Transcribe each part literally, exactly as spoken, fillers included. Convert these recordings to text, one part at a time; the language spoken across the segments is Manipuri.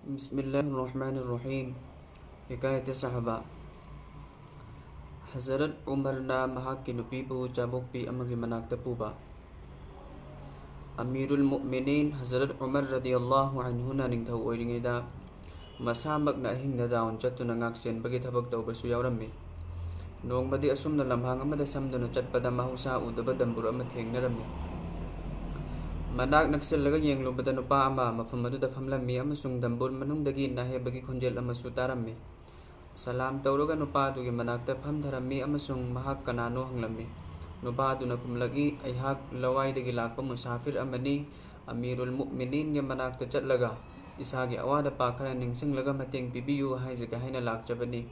بسم الله الرحمن الرحيم. حكاية الصحابة. ꯍꯖꯔꯠ ꯎꯃꯔꯅ ꯃꯍꯥꯛꯀꯤ ꯅꯨꯄꯤꯕꯨ ꯆꯥꯕꯣꯛꯄꯤ ꯑꯃꯒꯤ ꯃꯅꯥꯛꯇ ꯄꯨꯕ꯫ ꯑꯃꯤꯔꯨꯜ ꯃꯨꯑꯃꯤꯅꯤꯟ ꯍꯖꯔꯠ ꯎꯃꯔ ꯔꯗꯤꯌꯜꯂꯥꯍꯨ ꯑꯟꯍꯨꯅ ꯅꯤꯡꯊꯧ ꯑꯣꯏꯔꯤꯉꯩꯗ ꯃꯁꯥꯃꯛꯅ ꯑꯍꯤꯡꯗ ꯗꯥꯎꯟ ꯆꯠꯇꯨꯅ ꯉꯥꯛꯁꯦꯟꯕꯒꯤ ꯊꯕꯛ ꯇꯧꯕꯁꯨ ꯌꯥꯎꯔꯝꯃꯤ꯫ ꯅꯣꯡꯃꯗꯤ ꯑꯁꯨꯝꯅ ꯂꯝꯍꯥꯡ ꯑꯃꯗ ꯁꯝꯗꯨꯅ ꯆꯠꯄꯗ ꯃꯍꯧꯁꯥ ꯎꯗꯕ ꯗꯝꯕꯨꯔ ꯑꯃ ꯊꯦꯡꯅꯔꯝꯃꯤ꯫ ꯃꯅꯥꯛ ꯅꯛꯁꯤꯜꯂꯒ ꯌꯦꯡꯂꯨꯕꯗ ꯅꯨꯄꯥ ꯑꯃ ꯃꯐꯝ ꯑꯗꯨꯗ ꯐꯝꯂꯝꯃꯤ ꯑꯃꯁꯨꯡ ꯗꯝꯕꯨꯔ ꯃꯅꯨꯡꯗꯒꯤ ꯅꯥꯍꯦꯕꯒꯤ ꯈꯣꯟꯖꯦꯜ ꯑꯃꯁꯨ ꯇꯥꯔꯝꯃꯤ꯫ ꯁꯂꯥꯝ ꯇꯧꯔꯒ ꯅꯨꯄꯥ ꯑꯗꯨꯒꯤ ꯃꯅꯥꯛꯇ ꯐꯝꯊꯔꯝꯃꯤ ꯑꯃꯁꯨꯡ ꯃꯍꯥꯛ ꯀꯅꯥꯅꯣ ꯍꯪꯂꯝꯃꯤ꯫ ꯅꯨꯄꯥ ꯑꯗꯨꯅ ꯈꯨꯝꯂꯛꯏ, "ꯑꯩꯍꯥꯛ ꯂꯋꯥꯏꯗꯒꯤ ꯂꯥꯛꯄ ꯃꯨꯁꯥꯐꯤꯔ ꯑꯃꯅꯤ꯫ ꯑꯃꯤꯔꯨꯜ ꯃꯨꯑꯃꯤꯅꯤꯟꯒꯤ ꯃꯅꯥꯛꯇ ꯆꯠꯂꯒ ꯏꯁꯥꯒꯤ ꯑꯋꯥꯠ ꯑꯄꯥ ꯈꯔ ꯅꯤꯡꯁꯤꯡꯂꯒ ꯃꯇꯦꯡ ꯄꯤꯕꯤꯌꯨ ꯍꯥꯏꯖꯒꯦ ꯍꯥꯏꯅ ꯂꯥꯛꯆꯕꯅꯤ꯫"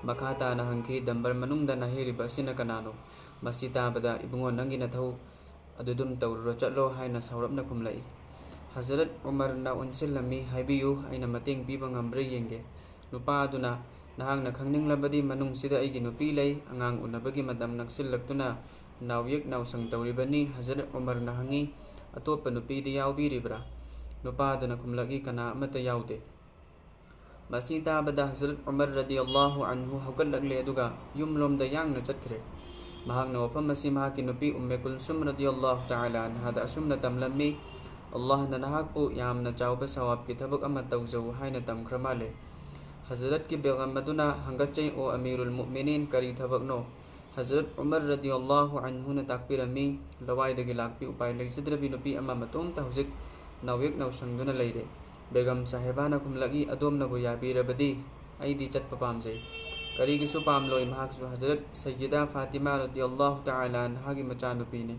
ꯃꯈꯥ ꯇꯥꯅ ꯍꯪꯈꯤ, "ꯗꯝꯕꯔ ꯃꯅꯨꯡꯗ ꯅꯥꯍꯦꯔꯤꯕ ꯑꯁꯤꯅ ꯀꯅꯥꯅꯣ?" ꯃꯁꯤ ꯇꯥꯕꯗ, "ꯏꯕꯨꯡꯉꯣ, ꯅꯪꯒꯤ ꯅꯊꯧ ꯑꯗꯨꯗꯨꯝ ꯇꯧꯔꯨꯔꯣ ꯆꯠꯂꯣ" ꯍꯥꯏꯅ ꯁꯥꯎꯔꯞꯅ ꯈꯨꯝꯂꯛꯏ꯫ ꯍꯖꯔꯠ ꯎꯃꯔꯅ ꯑꯣꯟꯁꯤꯜꯂꯝꯃꯤ, "ꯍꯥꯏꯕꯤꯌꯨ, ꯑꯩꯅ ꯃꯇꯦꯡ ꯄꯤꯕ ꯉꯝꯕ꯭ꯔꯥ ꯌꯦꯡꯒꯦ꯫" ꯅꯨꯄꯥ ꯑꯗꯨꯅ, "ꯅꯍꯥꯛꯅ ꯈꯪꯅꯤꯡꯂꯕꯗꯤ ꯃꯅꯨꯡꯁꯤꯗ ꯑꯩꯒꯤ ꯅꯨꯄꯤ ꯂꯩ, ꯑꯉꯥꯡ ꯎꯅꯕꯒꯤ ꯃꯇꯝ ꯅꯛꯁꯤꯜꯂꯛꯇꯨꯅ ꯅꯥꯎꯌꯦꯛ ꯅꯥꯎꯁꯪ ꯇꯧꯔꯤꯕꯅꯤ꯫" ꯍꯖꯔꯠ ꯎꯃꯔꯅ ꯍꯪꯉꯤ, "ꯑꯇꯣꯞꯄ ꯅꯨꯄꯤꯗꯤ ꯌꯥꯎꯕꯤꯔꯤꯕ꯭ꯔꯥ?" ꯅꯨꯄꯥ ꯑꯗꯨꯅ ꯈꯨꯝꯂꯛꯏ, "ꯀꯅꯥ ꯑꯃꯠꯇ ꯌꯥꯎꯗꯦ꯫" ꯃꯁꯤ ꯇꯥꯕꯗ ꯍꯖꯔꯠ ꯎꯃꯔ ꯔꯗꯤꯌꯜꯂꯥꯍꯨ ꯑꯟꯍꯨ ꯍꯧꯒꯠꯂꯛꯂꯦ, ꯑꯗꯨꯒ ꯌꯨꯝꯂꯣꯝꯗ ꯌꯥꯡꯅ ꯆꯠꯈ꯭ꯔꯦ꯫ ꯃꯍꯥꯛꯅ ꯋꯥꯐꯝ ꯑꯁꯤ ꯃꯍꯥꯛꯀꯤ ꯅꯨꯄꯤ ꯎꯝꯃꯦ ꯀꯨꯜꯁꯨꯝ ꯔꯗꯤꯌꯜꯂꯥꯍꯨ ꯇꯥꯂꯥ ꯑꯟꯍꯥꯗ ꯑꯁꯨꯝꯅ ꯇꯝꯂꯝꯃꯤ, "ꯑꯜꯂꯥꯍꯅ ꯅꯍꯥꯛꯄꯨ ꯌꯥꯝꯅ ꯆꯥꯎꯕ ꯁꯋꯥꯕꯀꯤ ꯊꯕꯛ ꯑꯃ ꯇꯧꯖꯧ" ꯍꯥꯏꯅ ꯇꯝꯈ꯭ꯔ ꯃꯥꯜꯂꯦ꯫ ꯍꯖꯔꯠꯀꯤ ꯕꯦꯒꯝ ꯑꯗꯨꯅ ꯍꯪꯒꯠꯆꯩ, "ꯑꯣ ꯑꯃꯤꯔꯨꯜ ꯃꯨꯑꯃꯤꯅꯤꯟ, ꯀꯔꯤ ꯊꯕꯛꯅꯣ?" ꯍꯖꯔꯠ ꯎꯃꯔ ꯔꯗꯤꯌꯜꯂꯥꯍꯨ ꯑꯟꯍꯨꯅ ꯇꯥꯛꯄꯤꯔꯝꯃꯤ, "ꯂꯋꯥꯏꯗꯒꯤ ꯂꯥꯛꯄꯤ ꯎꯄꯥꯏ ꯂꯩꯖꯗ꯭ꯔꯕꯤ ꯅꯨꯄꯤ ꯑꯃ ꯃꯇꯣꯝꯇ ꯍꯧꯖꯤꯛ ꯅꯥꯎꯌꯦꯛ ꯅꯥꯎꯁꯪꯗꯨꯅ ꯂꯩꯔꯦ꯫" ꯕꯦꯒꯝ ꯁꯥꯍꯦꯕꯥꯅ ꯈꯨꯝꯂꯛꯏ, "ꯑꯗꯣꯝꯅꯕꯨ ꯌꯥꯕꯤꯔꯕꯗꯤ ꯑꯩꯗꯤ ꯆꯠꯄ ꯄꯥꯝꯖꯩ꯫" ꯀꯔꯤꯒꯤꯁꯨ ꯄꯥꯝꯂꯣꯏ, ꯃꯍꯥꯛꯁꯨ ꯍꯖꯔꯠ ꯁꯩꯌꯤꯗꯥ ꯐꯥꯇꯤꯃꯥ ꯔꯗꯤꯌꯜꯂꯥꯍꯨ ꯇꯥꯂꯥ ꯑꯟꯍꯥꯒꯤ ꯃꯆꯥꯅꯨꯄꯤꯅꯤ꯫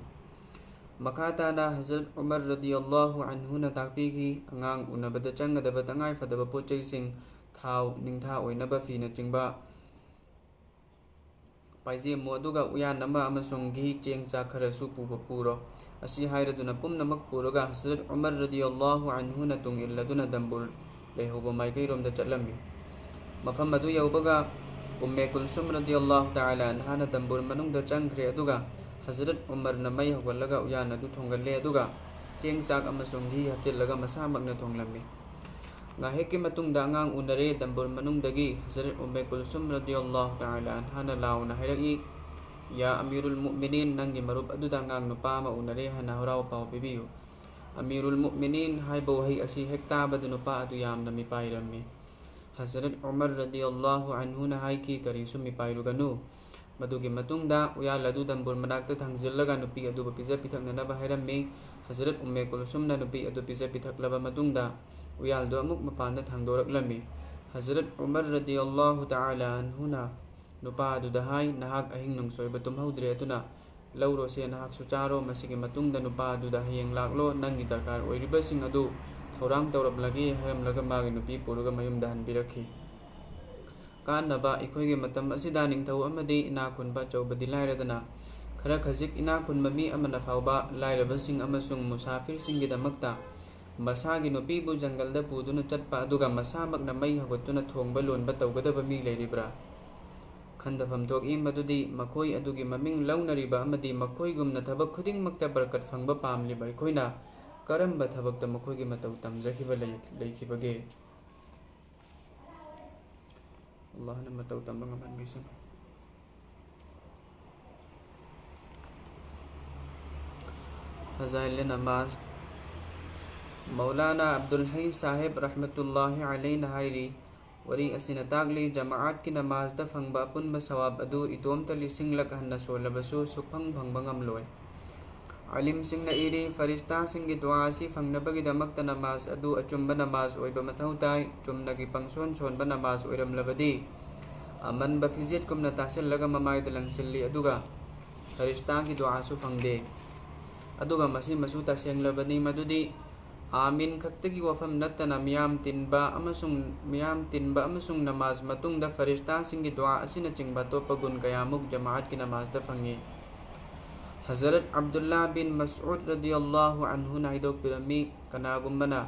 ꯃꯈꯥ ꯇꯥꯅ ꯍꯖꯔꯠ ꯎꯃꯔ ꯔꯗꯤꯌꯜꯂꯥꯍꯨ ꯑꯟꯍꯨꯅ ꯇꯥꯛꯄꯤꯈꯤ, ꯑꯉꯥꯡ ꯎꯅꯕꯗ ꯆꯪꯒꯗꯕ ꯇꯉꯥꯏ ꯐꯗꯕ ꯄꯣꯠ ꯆꯩꯁꯤꯡ, ꯊꯥꯎ, ꯅꯤꯡꯊꯥ ꯑꯣꯏꯅꯕ ꯐꯤꯅꯆꯤꯡꯕ, ꯄꯥꯏꯖꯦꯝꯃꯨ ꯑꯗꯨꯒ ꯎꯌꯥꯟ ꯑꯃ ꯑꯃꯁꯨꯡ ꯘꯤ, ꯆꯦꯡ, ꯆꯥꯛ ꯈꯔꯁꯨ ꯄꯨꯕ ꯄꯨꯔꯣ꯫ ꯑꯁꯤ ꯍꯥꯏꯔꯗꯨꯅ ꯄꯨꯝꯅꯃꯛ ꯄꯨꯔꯒ ꯍꯖꯔꯠ ꯎꯃꯔ ꯔꯗꯤꯌꯜꯂꯥꯍꯨ ꯑꯟꯍꯨꯅ ꯇꯨꯡ ꯏꯜꯂꯗꯨꯅ ꯗꯝꯕꯨꯔ ꯂꯩꯍꯧꯕ ꯃꯥꯏꯀꯩꯔꯣꯝꯗ ꯆꯠꯂꯝꯃꯤ꯫ ꯃꯐꯝ ꯑꯗꯨ ꯌꯧꯕꯒ ꯎꯝꯃꯦ ꯀꯨꯜꯁꯨꯝ ꯔꯗꯤꯌꯜꯂꯥꯍꯨ ꯇꯥꯂꯥ ꯑꯟꯍꯥꯅ ꯗꯝꯕꯨꯔ ꯃꯅꯨꯡꯗ ꯆꯪꯈ꯭ꯔꯦ, ꯑꯗꯨꯒ ꯍꯖꯔꯠ ꯎꯃꯔꯅ ꯃꯩ ꯍꯧꯒꯠꯂꯒ ꯎꯌꯥꯟ ꯑꯗꯨ ꯊꯣꯡꯒꯠꯂꯦ, ꯑꯗꯨꯒ ꯆꯦꯡ ꯆꯥꯛ ꯑꯃꯁꯨꯡ ꯘꯤ ꯍꯥꯞꯆꯤꯜꯂꯒ ꯃꯁꯥꯃꯛꯅ ꯊꯣꯡꯂꯝꯃꯤ꯫ ꯉꯥꯏꯍꯥꯛꯀꯤ ꯃꯇꯨꯡꯗ ꯑꯉꯥꯡ ꯎꯅꯔꯦ꯫ ꯗꯝꯕꯨꯔ ꯃꯅꯨꯡꯗꯒꯤ ꯍꯖꯔꯠ ꯎꯝꯃꯦ ꯀꯨꯜꯁꯨꯝ ꯔꯗꯤꯌꯜꯂꯥꯍꯨ ꯇꯥꯂꯥ ꯑꯟꯍꯥꯅ ꯂꯥꯎꯅ ꯍꯥꯏꯔꯛꯏ, "ꯌꯥ ꯑꯃꯤꯔꯨꯜ ꯃꯨꯑꯃꯤꯅꯤꯟ, ꯅꯪꯒꯤ ꯃꯔꯨꯞ ꯑꯗꯨꯗ ꯑꯉꯥꯡ ꯅꯨꯄꯥ ꯑꯃ ꯎꯅꯔꯦ ꯍꯥꯏꯅ ꯍꯔꯥꯎ ꯄꯥꯎ ꯄꯤꯕꯤꯌꯨ"꯫ ꯑꯃꯤꯔꯨꯜ ꯃꯨꯑꯃꯤꯅꯤꯟ ꯍꯥꯏꯕ ꯋꯥꯍꯩ ꯑꯁꯤ ꯍꯦꯛ ꯇꯥꯕꯗ ꯅꯨꯄꯥ ꯑꯗꯨ ꯌꯥꯝꯅ ꯃꯤꯄꯥꯏꯔꯝꯃꯤ꯫ ꯍꯖꯔꯠ ꯎꯃꯔ ꯔꯗꯤꯌꯜꯂꯥꯍꯨ ꯑꯟꯍꯨꯅ ꯍꯥꯏꯈꯤ, "ꯀꯔꯤꯁꯨ ꯃꯤꯄꯥꯏꯔꯨꯒꯅꯨ"꯫ ꯃꯗꯨꯒꯤ ꯃꯇꯨꯡꯗ ꯎꯌꯥꯜ ꯑꯗꯨ ꯗꯝꯕꯨꯔ ꯃꯅꯥꯛꯇ ꯊꯥꯡꯖꯤꯜꯂꯒ ꯅꯨꯄꯤ ꯑꯗꯨꯕꯨ ꯄꯤꯖ ꯄꯤꯊꯛꯅꯅꯕ ꯍꯥꯏꯔꯝꯃꯤ꯫ ꯍꯖꯔꯠ ꯎꯝꯃꯦ ꯀꯨꯜꯁꯨꯝꯅ ꯅꯨꯄꯤ ꯑꯗꯨ ꯄꯤꯖ ꯄꯤꯊꯛꯂꯕ ꯃꯇꯨꯡꯗ ꯎꯌꯥꯜꯗꯨ ꯑꯃꯨꯛ ꯃꯄꯥꯟꯗ ꯊꯥꯡꯗꯣꯔꯛꯂꯝꯃꯤ꯫ ꯍꯖꯔꯠ ꯎꯃꯔ ꯔꯗꯤꯌꯜꯂꯥꯍꯨ ꯇꯥꯂꯥ ꯑꯟꯍꯨꯅ ꯅꯨꯄꯥ ꯑꯗꯨꯗ ꯍꯥꯏ, "ꯅꯍꯥꯛ ꯑꯍꯤꯡ ꯅꯣꯡꯁꯣꯏꯕ ꯇꯨꯝꯍꯧꯗ꯭ꯔꯦ, ꯑꯗꯨꯅ ꯂꯧꯔꯣꯁꯦ, ꯅꯍꯥꯛꯁꯨ ꯆꯥꯔꯣ, ꯃꯁꯤꯒꯤ ꯃꯇꯨꯡꯗ ꯅꯨꯄꯥ ꯑꯗꯨꯗ ꯍꯌꯦꯡ ꯂꯥꯛꯂꯣ, ꯅꯪꯒꯤ ꯗꯔꯀꯥꯔ ꯑꯣꯏꯔꯤꯕꯁꯤꯡ ꯑꯗꯨ ꯊꯧꯔꯥꯡ ꯇꯧꯔꯝꯂꯒꯦ" ꯍꯥꯏꯔꯝꯂꯒ ꯃꯥꯒꯤ ꯅꯨꯄꯤ ꯄꯨꯔꯒ ꯃꯌꯨꯝꯗ ꯍꯟꯕꯤꯔꯛꯈꯤ꯫ ꯀꯥꯟꯅꯕ: ꯑꯩꯈꯣꯏꯒꯤ ꯃꯇꯝ ꯑꯁꯤꯗ ꯅꯤꯡꯊꯧ ꯑꯃꯗꯤ ꯏꯅꯥꯛ ꯈꯨꯟꯕ ꯑꯆꯧꯕꯗꯤ ꯂꯥꯏꯔꯗꯅ, ꯈꯔ ꯈꯖꯤꯛ ꯏꯅꯥꯛ ꯈꯨꯟꯕ ꯃꯤ ꯑꯃꯅ ꯐꯥꯎꯕ ꯂꯥꯏꯔꯕꯁꯤꯡ ꯑꯃꯁꯨꯡ ꯃꯨꯁꯥꯐꯤꯔꯁꯤꯡꯒꯤꯗꯃꯛꯇ ꯃꯁꯥꯒꯤ ꯅꯨꯄꯤꯕꯨ ꯖꯪꯒꯜꯗ ꯄꯨꯗꯨꯅ ꯆꯠꯄ ꯑꯗꯨꯒ ꯃꯁꯥꯃꯛꯅ ꯃꯩ ꯍꯧꯒꯠꯇꯨꯅ ꯊꯣꯡꯕ ꯂꯣꯟꯕ ꯇꯧꯒꯗꯕ ꯃꯤ ꯂꯩꯔꯤꯕ꯭ꯔꯥ? ꯈꯟꯊꯐꯝ ꯊꯣꯛꯏ ꯃꯗꯨꯗꯤ ꯃꯈꯣꯏ ꯑꯗꯨꯒꯤ ꯃꯃꯤꯡ ꯂꯧꯅꯔꯤꯕ ꯑꯃꯗꯤ ꯃꯈꯣꯏꯒꯨꯝꯅ ꯊꯕꯛ ꯈꯨꯗꯤꯡꯃꯛꯇ ꯕꯔꯀꯠ ꯐꯪꯕ ꯄꯥꯝꯂꯤꯕ ꯑꯩꯈꯣꯏꯅ ꯀꯔꯝꯕ ꯊꯕꯛꯇ ꯃꯈꯣꯏꯒꯤ ꯃꯇꯧ ꯇꯝꯖꯈꯤꯕ ꯂꯩ-, ꯂꯩꯈꯤꯕꯒꯦ? ꯑꯜꯂꯥꯍꯅ ꯃꯇꯧ ꯇꯝꯕ ꯉꯝꯍꯟꯕꯤꯁꯅꯨ꯫ ꯐꯖꯥꯏꯜ ꯅꯃꯥꯖ꯫ ꯃꯧꯂꯥꯅꯥ ꯑꯕꯗꯨꯜ ꯍꯩ ꯁꯥꯍꯦꯕ ꯔꯍꯃꯇꯨꯜꯂꯥꯍꯤ ꯑꯂꯩꯅ ꯍꯥꯏꯔꯤ, ꯋꯥꯔꯤ ꯑꯁꯤꯅ ꯇꯥꯛꯂꯤ, ꯖꯃꯥꯑꯠꯀꯤ ꯅꯃꯥꯖꯇ ꯐꯪꯕ ꯑꯄꯨꯟꯕ ꯁꯋꯥꯕ ꯑꯗꯨ ꯏꯇꯣꯝꯇ ꯂꯤꯁꯤꯡꯂꯛ ꯍꯟꯅ ꯁꯣꯜꯂꯕꯁꯨ ꯁꯨꯛꯐꯪ ꯐꯪꯕ ꯉꯝꯂꯣꯏ꯫ ꯑꯥꯂꯤꯝꯁꯤꯡꯅ ꯏꯔꯤ, ꯐꯔꯤꯁꯇꯥꯁꯤꯡꯒꯤ ꯗꯨꯋꯥ ꯑꯁꯤ ꯐꯪꯅꯕꯒꯤꯗꯃꯛꯇ ꯅꯃꯥꯖ ꯑꯗꯨ ꯑꯆꯨꯝꯕ ꯅꯃꯥꯖ ꯑꯣꯏꯕ ꯃꯊꯧ ꯇꯥꯏ꯫ ꯆꯨꯝꯅꯒꯤ ꯄꯪꯁꯣꯟ ꯁꯣꯟꯕ ꯅꯃꯥꯖ ꯑꯣꯏꯔꯝꯂꯕꯗꯤ, ꯑꯃꯟꯕ ꯐꯤꯖꯦꯠꯀꯨꯝꯅ ꯇꯥꯁꯤꯜꯂꯒ ꯃꯃꯥꯏꯗ ꯂꯪꯁꯤꯜꯂꯤ, ꯑꯗꯨꯒ ꯐꯔꯤꯁꯇꯥꯒꯤ ꯗꯨꯋꯥꯁꯨ ꯐꯪꯗꯦ꯫ ꯑꯗꯨꯒ ꯃꯁꯤꯃꯁꯨ ꯇꯁꯦꯡꯂꯕꯅꯤ ꯃꯗꯨꯗꯤ, "ꯑꯥꯃꯤꯟ" ꯈꯛꯇꯒꯤ ꯋꯥꯐꯝ ꯅꯠꯇꯅ ꯃꯤꯌꯥꯝ ꯇꯤꯟꯕ ꯑꯃꯁꯨꯡ, ꯃꯤꯌꯥꯝ ꯇꯤꯟꯕ ꯑꯃꯁꯨꯡ ꯅꯃꯥꯖ ꯃꯇꯨꯡꯗ ꯐꯔꯤꯁꯇꯥꯁꯤꯡꯒꯤ ꯗꯨꯋꯥ ꯑꯁꯤꯅꯆꯤꯡꯕ ꯑꯇꯣꯞꯄ ꯒꯨꯟ ꯀꯌꯥꯃꯨꯛ ꯖꯃꯥꯑꯠꯀꯤ ꯅꯃꯥꯖꯇ ꯐꯪꯏ꯫ ꯍꯖꯔꯠ ꯑꯕꯗꯨꯜꯂꯥ ꯕꯤꯟ ꯃꯁꯎꯗ ꯔꯗꯤꯌꯜꯂꯥꯍꯨ ꯑꯟꯍꯨꯅ ꯍꯥꯏꯗꯣꯛꯄꯤꯔꯝꯃꯤ, ꯀꯅꯥꯒꯨꯝꯕꯅ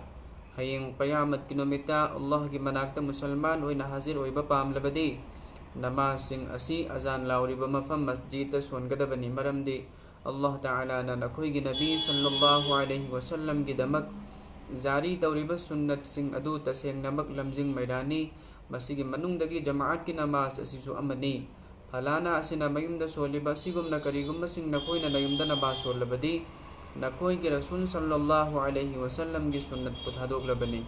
ꯍꯌꯦꯡ ꯀꯌꯥꯃꯠꯀꯤ ꯅꯨꯃꯤꯠꯇ ꯑꯜꯂꯥꯍꯒꯤ ꯃꯅꯥꯛꯇ ꯃꯨꯁꯜꯃꯥꯟ ꯑꯣꯏꯅ ꯍꯥꯖꯤꯔ ꯑꯣꯏꯕ ꯄꯥꯝꯂꯕꯗꯤ, ꯅꯃꯥꯖꯁꯤꯡ ꯑꯁꯤ ꯑꯖꯥꯟ ꯂꯥꯎꯔꯤꯕ ꯃꯐꯝ ꯃꯁꯖꯤꯗꯇ ꯁꯣꯟꯒꯗꯕꯅꯤ, ꯃꯔꯝꯗꯤ ꯑꯜꯂꯥꯍ ꯇꯥꯂꯥꯅ ꯅꯈꯣꯏꯒꯤ ꯅꯕꯤ ꯁꯜꯂꯜꯂꯥꯍꯨ ꯑꯂꯩꯍꯤ ꯋꯁꯜꯂꯝꯒꯤꯗꯃꯛ ꯖꯥꯔꯤ ꯇꯧꯔꯤꯕ ꯁꯨꯟꯅꯠꯁꯤꯡ ꯑꯗꯨ ꯇꯁꯦꯡꯅꯃꯛ ꯂꯝꯖꯤꯡ ꯃꯩꯔꯥꯅꯤ꯫ ꯃꯁꯤꯒꯤ ꯃꯅꯨꯡꯗꯒꯤ ꯖꯃꯥꯑꯠꯀꯤ ꯅꯃꯥꯖ ꯑꯁꯤꯁꯨ ꯑꯃꯅꯤ꯫ ꯐꯂꯥꯅꯥ ꯑꯁꯤꯅ ꯃꯌꯨꯝꯗ ꯁꯣꯜꯂꯤꯕ ꯑꯁꯤꯒꯨꯝꯅ ꯀꯔꯤꯒꯨꯝꯕꯁꯤꯡ ꯅꯈꯣꯏꯅ ꯅꯌꯨꯝꯗ ꯅꯃꯥꯖ ꯁꯣꯜꯂꯕꯗꯤ, ꯅꯈꯣꯏꯒꯤ ꯔꯁꯨꯜ ꯁꯜꯂꯜꯂꯥꯍꯨ ꯑꯂꯩꯍꯤ ꯋꯁꯜꯂꯝꯒꯤ ꯁꯨꯟꯅꯠꯄꯨ ꯊꯥꯗꯣꯛꯂꯕꯅꯤ꯫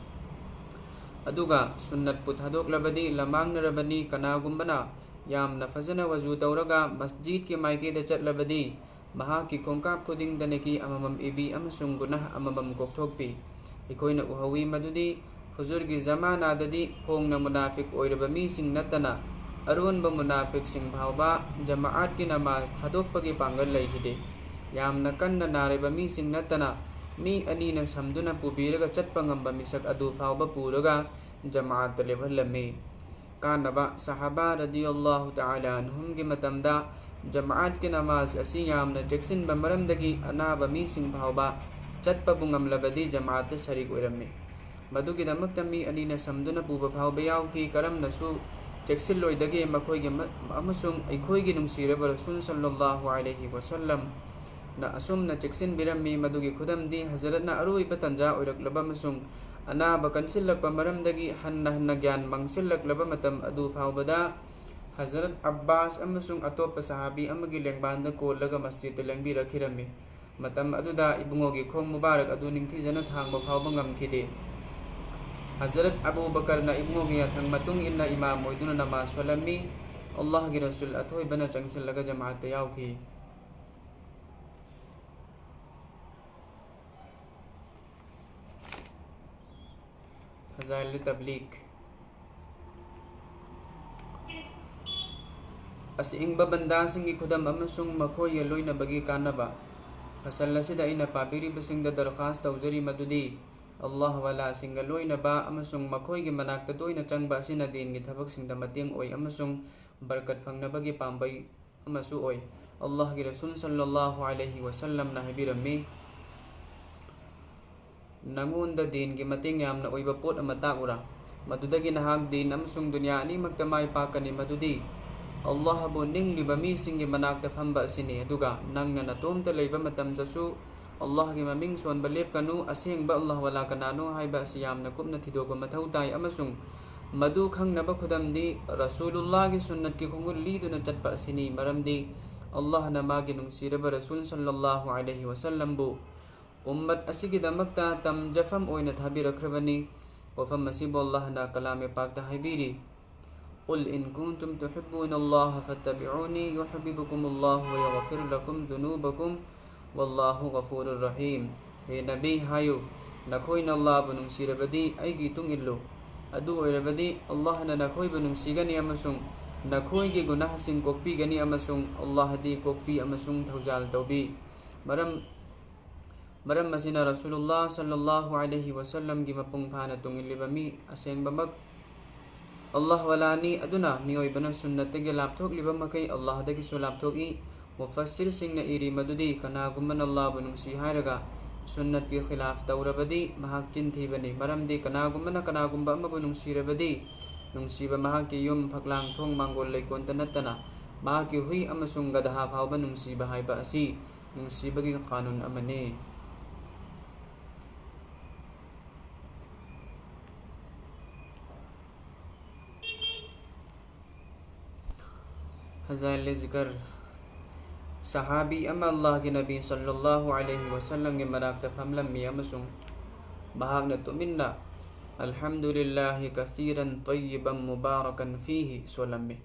ꯑꯗꯨꯒ ꯁꯨꯟꯅꯠꯄꯨ ꯊꯥꯗꯣꯛꯂꯕꯗꯤ ꯂꯃꯥꯡꯅꯔꯕꯅꯤ꯫ ꯀꯅꯥꯒꯨꯝꯕꯅ ꯌꯥꯝꯅ ꯐꯖꯅ ꯋꯖꯨ ꯇꯧꯔꯒ ꯃꯁꯖꯤꯗꯀꯤ ꯃꯥꯏꯀꯩꯗ ꯆꯠꯂꯕꯗꯤ, ꯃꯍꯥꯛꯀꯤ ꯈꯣꯡꯀꯥꯞ ꯈꯨꯗꯤꯡꯗ ꯅꯦꯀꯤ ꯑꯃꯃꯝ ꯏꯕꯤ ꯑꯃꯁꯨꯡ ꯒꯨꯅꯥꯍ ꯑꯃꯃꯝ ꯀꯣꯛꯊꯣꯛꯄꯤ꯫ ꯑꯩꯈꯣꯏꯅ ꯎꯍꯧꯏ ꯃꯗꯨꯗꯤ ꯍꯨꯖꯨꯔꯒꯤ ꯖꯃꯥꯅꯥꯗꯗꯤ ꯐꯣꯡꯅ ꯃꯨꯅꯥꯐꯤꯛ ꯑꯣꯏꯔꯕ ꯃꯤꯁꯤꯡ ꯅꯠꯇꯅ ꯑꯔꯣꯟꯕ ꯃꯨꯅꯥꯐꯤꯛꯁꯤꯡ ꯐꯥꯎꯕ ꯖꯃꯥꯑꯠꯀꯤ ꯅꯃꯥꯖ ꯊꯥꯗꯣꯛꯄꯒꯤ ꯄꯥꯡꯒꯜ ꯂꯩꯈꯤꯗꯦ꯫ ꯌꯥꯝꯅ ꯀꯟꯅ ꯅꯥꯔꯤꯕ ꯃꯤꯁꯤꯡ ꯅꯠꯇꯅ ꯃꯤ ꯑꯅꯤꯅ ꯁꯝꯗꯨꯅ ꯄꯨꯕꯤꯔꯒ ꯆꯠꯄ ꯉꯝꯕ ꯃꯤꯁꯛ ꯑꯗꯨ ꯐꯥꯎꯕ ꯄꯨꯔꯒ ꯖꯃꯥꯑꯠꯇ ꯂꯦꯞꯍꯜꯂꯝꯃꯤ꯫ ꯀꯥꯟꯅꯕ: ꯁꯍꯥꯕꯥ ꯔꯗꯤꯌꯜꯂꯥꯍꯨ ꯇꯥꯂꯥ ꯑꯟꯍꯨꯝꯒꯤ ꯃꯇꯝꯗ ꯖꯃꯥꯑꯠꯀꯤ ꯅꯃꯥꯖ ꯑꯁꯤ ꯌꯥꯝꯅ ꯆꯦꯛꯁꯤꯟꯕ ꯃꯔꯝꯗꯒꯤ ꯑꯅꯥꯕ ꯃꯤꯁꯤꯡ ꯐꯥꯎꯕ ꯆꯠꯄꯕꯨ ꯉꯝꯂꯕꯗꯤ ꯖꯃꯥꯑꯠꯇ ꯁꯔꯤꯛ ꯑꯣꯏꯔꯝꯃꯤ꯫ ꯃꯗꯨꯒꯤꯗꯃꯛꯇ ꯃꯤ ꯑꯅꯤꯅ ꯁꯝꯗꯨꯅ ꯄꯨꯕ ꯐꯥꯎꯕ ꯌꯥꯎꯈꯤ꯫ ꯀꯔꯝꯅꯁꯨ ꯆꯦꯛꯁꯤꯜꯂꯣꯏꯗꯒꯦ ꯃꯈꯣꯏꯒꯤ ꯃ-, ꯑꯃꯁꯨꯡ ꯑꯩꯈꯣꯏꯒꯤ ꯅꯨꯡꯁꯤꯔꯕ ꯔꯁꯨꯜ ꯁꯜꯂꯜꯂꯥꯍꯨ ꯑꯂꯩꯍꯤ ꯋꯁꯜꯂꯝꯅ ꯑꯁꯨꯝꯅ ꯆꯦꯛꯁꯤꯟꯕꯤꯔꯝꯃꯤ꯫ ꯃꯗꯨꯒꯤ ꯈꯨꯗꯝꯗꯤ ꯍꯖꯔꯠꯅ ꯑꯔꯣꯏꯕ ꯇꯟꯖꯥ ꯑꯣꯏꯔꯛꯂꯕ ꯑꯃꯁꯨꯡ ꯑꯅꯥꯕ ꯀꯟꯁꯤꯜꯂꯛꯄ ꯃꯔꯝꯗꯒꯤ ꯍꯟꯅ ꯍꯟꯅ ꯒ꯭ꯌꯥꯟ ꯃꯥꯡꯁꯤꯜꯂꯛꯂꯕ ꯃꯇꯝ ꯑꯗꯨ ꯐꯥꯎꯕꯗ ꯍꯖꯔꯠ ꯑꯕ꯭ꯕꯥꯁ ꯑꯃꯁꯨꯡ ꯑꯇꯣꯞꯄ ꯁꯍꯥꯕꯤ ꯑꯃꯒꯤ ꯂꯦꯡꯕꯥꯟꯗ ꯀꯣꯜꯂꯒ ꯃꯁꯖꯤꯗꯇ ꯂꯦꯡꯕꯤꯔꯛꯈꯤꯔꯝꯃꯤ꯫ ꯃꯇꯝ ꯑꯗꯨꯗ ꯏꯕꯨꯡꯉꯣꯒꯤ ꯈꯣꯡ ꯃꯨꯕꯥꯔꯛ ꯑꯗꯨ ꯅꯤꯡꯊꯤꯖꯅ ꯊꯥꯡꯕ ꯐꯥꯎꯕ ꯉꯝꯈꯤꯗꯦ꯫ ꯍꯖꯔꯠ ꯑꯕꯨ ꯕꯀꯔꯅ ꯏꯕꯨꯡꯉꯣꯒꯤ ꯌꯥꯊꯪ ꯃꯇꯨꯡ ꯏꯟꯅ ꯏꯃꯥꯝ ꯑꯣꯏꯗꯨꯅ ꯅꯃꯥꯖ ꯁꯣꯜꯂꯝꯃꯤ꯫ ꯑꯜꯂꯥꯍꯒꯤ ꯔꯁꯨꯜ ꯑꯊꯣꯏꯕꯅ ꯆꯪꯁꯤꯜꯂꯒ ꯖꯃꯥꯑꯠꯇ ꯌꯥꯎꯈꯤ꯫ ꯐꯖꯥꯏꯜ ꯇꯕ꯭ꯂꯤꯒ꯫ ꯑꯁꯦꯡꯕ ꯕꯟꯗꯥꯁꯤꯡꯒꯤ ꯈꯨꯗꯝ ꯑꯃꯁꯨꯡ ꯃꯈꯣꯏꯒ ꯂꯣꯏꯅꯕꯒꯤ ꯀꯥꯟꯅꯕ꯫ ꯐꯁꯜ ꯑꯁꯤꯗ ꯑꯩꯅ ꯄꯥꯕꯤꯔꯤꯕꯁꯤꯡꯗ ꯗꯔꯈꯥꯁ ꯇꯧꯖꯔꯤ ꯃꯗꯨꯗꯤ ꯑꯜꯂꯥꯍ ꯋꯥꯂꯥꯁꯤꯡꯒ ꯂꯣꯏꯅꯕ ꯑꯃꯁꯨꯡ ꯃꯈꯣꯏꯒꯤ ꯃꯅꯥꯛꯇ ꯇꯣꯏꯅ ꯆꯪꯕ ꯑꯁꯤꯅ ꯗꯤꯟꯒꯤ ꯊꯕꯛꯁꯤꯡꯗ ꯃꯇꯦꯡ ꯑꯣꯏ ꯑꯃꯁꯨꯡ ꯕꯔꯀꯠ ꯐꯪꯅꯕꯒꯤ ꯄꯥꯝꯕꯩ ꯑꯃꯁꯨ ꯑꯣꯏ꯫ ꯑꯜꯂꯥꯍꯒꯤ ꯔꯁꯨꯜ ꯁꯜꯂꯜꯂꯥꯍꯨ ꯑꯂꯩꯍꯤ ꯋꯁꯜꯂꯝꯅ ꯍꯥꯏꯕꯤꯔꯝꯃꯤ, "ꯅꯉꯣꯟꯗ ꯗꯤꯟꯒꯤ ꯃꯇꯦꯡ ꯌꯥꯝꯅ ꯑꯣꯏꯕ ꯄꯣꯠ ꯑꯃ ꯇꯥꯛꯎꯔꯥ? ꯃꯗꯨꯗꯒꯤ ꯅꯍꯥꯛ ꯗꯤꯟ ꯑꯃꯁꯨꯡ ꯗꯨꯅꯤꯌꯥ ꯑꯅꯤꯃꯛꯇ ꯃꯥꯏ ꯄꯥꯛꯀꯅꯤ, ꯃꯗꯨꯗꯤ ꯑꯜꯂꯥꯍꯕꯨ ꯅꯤꯡꯂꯤꯕ ꯃꯤꯁꯤꯡꯒꯤ ꯃꯅꯥꯛꯇ ꯐꯝꯕ ꯑꯁꯤꯅꯤ꯫ ꯑꯗꯨꯒ ꯅꯪꯅ ꯅꯇꯣꯝꯇ ꯂꯩꯕ ꯃꯇꯝꯗꯁꯨ ꯑꯜꯂꯥꯍꯒꯤ ꯃꯃꯤꯡ ꯁꯣꯟꯕ ꯂꯦꯞꯀꯅꯨ꯫ ꯑꯁꯦꯡꯕ ꯑꯜꯂꯥꯍ ꯋꯥꯂꯥ ꯀꯅꯥꯅꯣ ꯍꯥꯏꯕ ꯑꯁꯤ ꯌꯥꯝꯅ ꯀꯨꯞꯅ ꯊꯤꯗꯣꯛꯄ ꯃꯊꯧ ꯇꯥꯏ, ꯑꯃꯁꯨꯡ ꯃꯗꯨ ꯈꯪꯅꯕ ꯈꯨꯗꯝꯗꯤ ꯔꯁꯨꯂꯨꯜꯂꯥꯍꯒꯤ ꯁꯨꯟꯅꯠꯀꯤ ꯈꯣꯡꯒꯨꯜ ꯂꯤꯗꯨꯅ ꯆꯠꯄ ꯑꯁꯤꯅꯤ꯫ ꯃꯔꯝꯗꯤ ꯑꯜꯂꯥꯍꯅ ꯃꯥꯒꯤ ꯅꯨꯡꯁꯤꯔꯕ ꯔꯁꯨꯜ ꯁꯜꯂꯜꯂꯥꯍꯨ ꯑꯂꯩꯍꯤ ꯋꯁꯜꯂꯝꯕꯨ ꯎꯝꯃꯠ ꯑꯁꯤꯒꯤꯗꯃꯛꯇ ꯇꯝꯖꯐꯝ ꯑꯣꯏꯅ ꯊꯥꯕꯤꯔꯛꯈ꯭ꯔꯕꯅꯤ꯫ ꯋꯥꯐꯝ ꯑꯁꯤꯕꯨ ꯑꯜꯂꯥꯍꯅ ꯀꯂꯥꯝ ꯄꯥꯛꯇ ꯍꯥꯏꯕꯤꯔꯤ, "قل إن كنتم تحبون الله فاتبعوني يحببكم الله ويغفر لكم ذنوبكم والله غفور رحيم"꯫ ꯍꯦ ꯅꯕꯤ, ꯍꯥꯏꯌꯨ, "ꯅꯈꯣꯏꯅ ꯑꯜꯂꯥꯍꯕꯨ ꯅꯨꯡꯁꯤꯔꯕꯗꯤ ꯑꯩꯒꯤ ꯏꯇꯨꯡ ꯏꯜꯂꯨ꯫ ꯑꯗꯨ ꯑꯣꯏꯔꯕꯗꯤ ꯑꯜꯂꯥꯍꯅ ꯅꯈꯣꯏꯕꯨ ꯅꯨꯡꯁꯤꯒꯅꯤ ꯑꯃꯁꯨꯡ ꯅꯈꯣꯏꯒꯤ ꯒꯨꯅꯥꯍꯁꯤꯡ ꯀꯣꯛꯄꯤꯒꯅꯤ, ꯑꯃꯁꯨꯡ ꯑꯜꯂꯥꯍꯗꯤ ꯀꯣꯛꯄꯤ ꯑꯃꯁꯨꯡ ꯊꯧꯖꯥꯜ ꯇꯧꯕꯤ"꯫ ꯃꯔꯝ ꯃꯔꯝ ꯑꯁꯤꯅ ꯔꯁꯨꯂꯨꯜꯂꯥꯍ ꯁꯜꯂꯜꯂꯥꯍꯨ ꯑꯂꯩꯍꯤ ꯋꯁꯜꯂꯝꯒꯤ ꯃꯄꯨꯡ ꯐꯥꯅ ꯇꯨꯡ ꯏꯜꯂꯤꯕ ꯃꯤ ꯑꯁꯦꯡꯕꯃꯛ ꯑꯜꯂꯥꯍ ꯋꯥꯂꯥꯅꯤ꯫ ꯑꯗꯨꯅ ꯃꯤꯑꯣꯏꯕꯅ ꯁꯨꯟꯅꯠꯇꯒꯤ ꯂꯥꯞꯊꯣꯛꯂꯤꯕ ꯃꯈꯩ ꯑꯜꯂꯥꯍꯗꯒꯤꯁꯨ ꯂꯥꯞꯊꯣꯛꯏ꯫ ꯃꯨꯐꯁꯤꯔꯁꯤꯡꯅ ꯏꯔꯤ ꯃꯗꯨꯗꯤ ꯀꯅꯥꯒꯨꯝꯕꯅ ꯑꯜꯂꯥꯍꯕꯨ ꯅꯨꯡꯁꯤ ꯍꯥꯏꯔꯒ ꯁꯨꯟꯅꯠꯀꯤ ꯈꯤꯂꯥꯐ ꯇꯧꯔꯕꯗꯤ ꯃꯍꯥꯛ ꯆꯤꯟ ꯊꯤꯕꯅꯤ꯫ ꯃꯔꯝꯗꯤ ꯀꯅꯥꯒꯨꯝꯕꯅ ꯀꯅꯥꯒꯨꯝꯕ ꯑꯃꯕꯨ ꯅꯨꯡꯁꯤꯔꯕꯗꯤ ꯅꯨꯡꯁꯤꯕ ꯃꯍꯥꯛꯀꯤ ꯌꯨꯝ, ꯐꯛꯂꯥꯡ, ꯊꯣꯡ, ꯃꯥꯡꯒꯣꯜ, ꯂꯩꯀꯣꯜꯗ ꯅꯠꯇꯅ ꯃꯍꯥꯛꯀꯤ ꯍꯨꯏ ꯑꯃꯁꯨꯡ ꯒꯙꯥ ꯐꯥꯎꯕ ꯅꯨꯡꯁꯤꯕ ꯍꯥꯏꯕ ꯑꯁꯤ ꯅꯨꯡꯁꯤꯕꯒꯤ ꯀꯥꯅꯨꯟ ꯑꯃꯅꯤ꯫ ꯐꯖꯥꯏꯜ ꯖꯤꯀꯔ꯫ ꯁꯍꯥꯕꯤ ꯑꯃ ꯑꯜꯂꯥꯍꯒꯤ ꯅꯕꯤ ꯁꯜꯂꯜꯂꯥꯍꯨ ꯑꯂꯩꯍꯤ ꯋꯁꯜꯂꯝꯒꯤ ꯃꯅꯥꯛꯇ ꯐꯝꯂꯝꯃꯤ ꯑꯃꯁꯨꯡ ꯃꯍꯥꯛꯅ ꯇꯨꯃꯤꯟꯅ "ꯑꯜꯍꯝꯗꯨꯂꯤꯜꯂꯥꯍꯤ ꯀꯁꯤꯔꯟ ꯇꯣꯌꯤꯕꯝ ꯃꯨꯕꯥꯔꯀꯟ ꯐꯤꯍꯤ" ꯁꯣꯜꯂꯝꯃꯤ꯫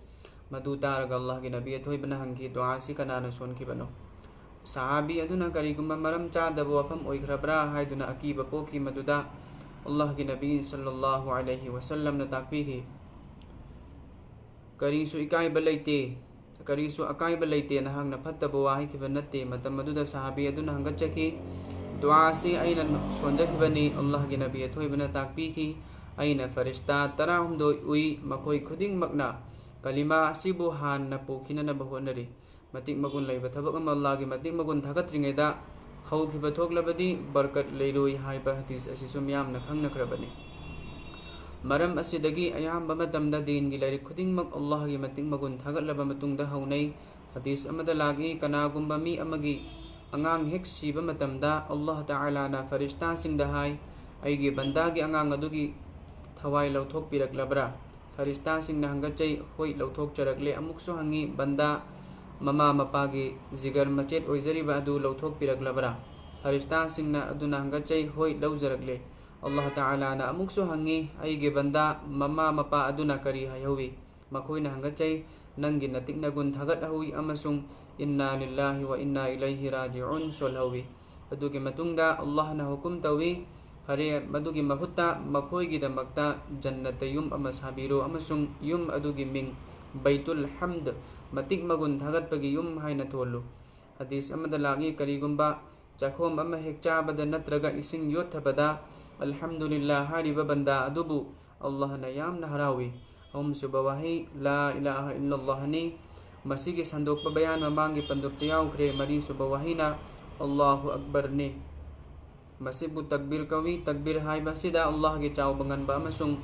ꯃꯗꯨ ꯇꯥꯔꯒ ꯑꯜꯂꯥꯍꯒꯤ ꯅꯕꯤ ꯑꯊꯣꯏꯕꯅ ꯍꯪꯈꯤ, "ꯗꯨꯑꯥ ꯑꯁꯤ ꯀꯅꯥꯅ ꯁꯣꯟꯈꯤꯕꯅꯣ?" ꯁꯍꯥꯕꯤ ꯑꯗꯨꯅ ꯀꯔꯤꯒꯨꯝꯕ ꯃꯔꯝ ꯆꯥꯗꯕ ꯋꯥꯐꯝ ꯑꯣꯏꯈ꯭ꯔꯕ꯭ꯔꯥ ꯍꯥꯏꯗꯨꯅ ꯑꯀꯤꯕ ꯄꯣꯛꯈꯤ꯫ ꯃꯗꯨꯗ ꯑꯜꯂꯥꯍꯒꯤ ꯅꯕꯤ ꯁꯜꯂꯜꯂꯥꯍꯨ ꯑꯂꯩꯍꯤ ꯋꯁꯜꯂꯝꯅ ꯇꯥꯛꯄꯤꯈꯤ, "ꯀꯔꯤꯁꯨ ꯏꯀꯥꯏꯕ ꯂꯩꯇꯦ, ꯀꯔꯤꯁꯨ ꯑꯀꯥꯏꯕ ꯂꯩꯇꯦ, ꯅꯍꯥꯛꯅ ꯐꯠꯇꯕ ꯋꯥ ꯍꯥꯏꯈꯤꯕ ꯅꯠꯇꯦ"꯫ ꯃꯇꯝ ꯑꯗꯨꯗ ꯁꯍꯥꯕꯤ ꯑꯗꯨꯅ ꯍꯪꯒꯠꯆꯈꯤ, "ꯗꯨꯑꯥ ꯑꯁꯤ ꯑꯩꯅ ꯁꯣꯟꯖꯈꯤꯕꯅꯤ"꯫ ꯑꯜꯂꯥꯍꯒꯤ ꯅꯕꯤ ꯑꯊꯣꯏꯕꯅ ꯇꯥꯛꯄꯤꯈꯤ, "ꯑꯩꯅ ꯐꯔꯤꯁꯇꯥ ꯇꯔꯥꯍꯨꯝꯗꯣꯏ ꯎꯏ, ꯃꯈꯣꯏ ꯈꯨꯗꯤꯡꯃꯛꯅ ꯀꯂꯤꯃꯥ ꯑꯁꯤꯕꯨ ꯍꯥꯟꯅ ꯄꯨꯈꯤꯅꯅꯕ ꯍꯣꯠꯅꯔꯤ"꯫ ꯃꯇꯤꯛ ꯃꯒꯨꯟ ꯂꯩꯕ ꯊꯕꯛ ꯑꯃ ꯑꯜꯂꯥꯍꯒꯤ ꯃꯇꯤꯛ ꯃꯒꯨꯟ ꯊꯥꯒꯠꯇ꯭ꯔꯤꯉꯩꯗ ꯍꯧꯈꯤꯕ ꯊꯣꯛꯂꯕꯗꯤ ꯕꯔꯀꯠ ꯂꯩꯔꯣꯏ ꯍꯥꯏꯕ ꯍꯗꯤꯁ ꯑꯁꯤꯁꯨ ꯃꯤꯌꯥꯝꯅ ꯈꯪꯅꯈ꯭ꯔꯕꯅꯤ꯫ ꯃꯔꯝ ꯑꯁꯤꯗꯒꯤ ꯑꯌꯥꯝꯕ ꯃꯇꯝꯗ ꯗꯤꯟꯒꯤ ꯂꯥꯏꯔꯤꯛ ꯈꯨꯗꯤꯡꯃꯛ ꯑꯜꯂꯥꯍꯒꯤ ꯃꯇꯤꯛ ꯃꯒꯨꯟ ꯊꯥꯒꯠꯂꯕ ꯃꯇꯨꯡꯗ ꯍꯧꯅꯩ꯫ ꯍꯗꯤꯁ ꯑꯃꯗ ꯂꯥꯛꯏ, "ꯀꯅꯥꯒꯨꯝꯕ ꯃꯤ ꯑꯃꯒꯤ ꯑꯉꯥꯡ ꯍꯦꯛ ꯁꯤꯕ ꯃꯇꯝꯗ ꯑꯜꯂꯥꯍ ꯇꯥꯂꯥꯅ ꯐꯔꯤꯁꯇꯥꯁꯤꯡꯗ ꯍꯥꯏ, "ꯑꯩꯒꯤ ꯕꯟꯗꯥꯒꯤ ꯑꯉꯥꯡ ꯑꯗꯨꯒꯤ ꯊꯋꯥꯏ ꯂꯧꯊꯣꯛꯄꯤꯔꯛꯂꯕ꯭ꯔꯥ?" ꯐꯔꯤꯁꯇꯥꯁꯤꯡꯅ ꯍꯪꯒꯠꯆꯩ, "ꯍꯣꯏ, ꯂꯧꯊꯣꯛꯆꯔꯛꯂꯦ꯫" ꯑꯃꯨꯛꯁꯨ ꯍꯪꯉꯤ, "ꯕꯟꯗꯥ ꯃꯃꯥ ꯃꯄꯥꯒꯤ ꯖꯤꯒꯔ ꯃꯆꯦꯠ ꯑꯣꯏꯖꯔꯤꯕ ꯑꯗꯨ ꯂꯧꯊꯣꯛꯄꯤꯔꯛꯂꯕ꯭ꯔꯥ?" ꯐꯔꯤꯁꯇꯥꯁꯤꯡꯅ ꯑꯗꯨꯅ ꯍꯪꯒꯠꯆꯩ, "ꯍꯣꯏ, ꯂꯧꯖꯔꯛꯂꯦ꯫" ꯑꯜꯂꯥꯍ ꯇꯥꯂꯥꯅ ꯑꯃꯨꯛꯁꯨ ꯍꯪꯉꯤ, "ꯑꯩꯒꯤ ꯕꯟꯗꯥ ꯃꯃꯥ ꯃꯄꯥ ꯑꯗꯨꯅ ꯀꯔꯤ ꯍꯥꯏꯍꯧꯋꯤ?" ꯃꯈꯣꯏꯅ ꯍꯪꯒꯠꯆꯩ, "ꯅꯪꯒꯤ ꯅꯇꯤꯛ ꯅꯒꯨꯟ ꯊꯥꯒꯠꯍꯧꯏ ꯑꯃꯁꯨꯡ ꯏꯟꯅꯥ ꯂꯤꯜꯂꯥꯍꯤ ꯋꯥ ꯏꯟꯅꯥ ꯏꯂꯩꯍꯤ ꯔꯥꯖꯤꯎꯟ ꯁꯣꯜꯍꯧꯏ꯫" ꯑꯗꯨꯒꯤ ꯃꯇꯨꯡꯗ ꯑꯜꯂꯥꯍꯅ ꯍꯨꯀꯨꯝ ꯇꯧꯏ, "ꯐꯔꯦ, ꯃꯗꯨꯒꯤ ꯃꯍꯨꯠꯇ ꯃꯈꯣꯏꯒꯤꯗꯃꯛꯇ ꯖꯟꯅꯠꯇ ꯌꯨꯝ ꯑꯃ ꯁꯥꯕꯤꯔꯣ ꯑꯃꯁꯨꯡ ꯌꯨꯝ ꯑꯗꯨꯒꯤ ꯃꯤꯡ ꯕꯩꯇꯨꯜ ꯍꯝꯗ, ꯃꯇꯤꯛ ꯃꯒꯨꯟ ꯊꯥꯒꯠꯄꯒꯤ ꯌꯨꯝ, ꯍꯥꯏꯅ ꯊꯣꯜꯂꯨ꯫" ꯍꯗꯤꯁ ꯑꯃꯗ ꯂꯥꯛꯏ, ꯀꯔꯤꯒꯨꯝꯕ ꯆꯥꯛꯈꯣꯝ ꯑꯃ ꯍꯦꯛ ꯆꯥꯕꯗ ꯅꯠꯇ꯭ꯔꯒ ꯏꯁꯤꯡ ꯌꯣꯠꯊꯕꯗ "ꯑꯜꯍꯝꯗꯨꯂꯤꯜꯂꯥ" ꯍꯥꯏꯔꯤꯕ ꯕꯟꯗꯥ ꯑꯗꯨꯕꯨ ꯑꯜꯂꯥꯍꯅ ꯌꯥꯝꯅ ꯍꯔꯥꯎꯏ꯫ ꯑꯍꯨꯝꯁꯨꯕ ꯋꯥꯍꯩ "ꯂꯥ ꯏꯂꯥꯍ ꯏꯜꯂꯜꯂꯥꯍꯅꯤ꯫" ꯃꯁꯤꯒꯤ ꯁꯟꯗꯣꯛꯄ ꯕꯌꯥꯟ ꯃꯃꯥꯡꯒꯤ ꯄꯟꯗꯨꯞꯇ ꯌꯥꯎꯈ꯭ꯔꯦ꯫ ꯃꯔꯤꯁꯨꯕ ꯋꯥꯍꯩꯅ "ꯑꯜꯂꯥꯍꯨ ꯑꯛꯕꯔꯅꯤ꯫" ꯃꯁꯤꯕꯨ ꯇꯛꯕꯤꯔ ꯀꯧꯏ꯫ ꯇꯛꯕꯤꯔ ꯍꯥꯏꯕ ꯑꯁꯤꯗ ꯑꯜꯂꯥꯍꯒꯤ ꯆꯥꯎꯕ ꯉꯟꯕ ꯑꯃꯁꯨꯡ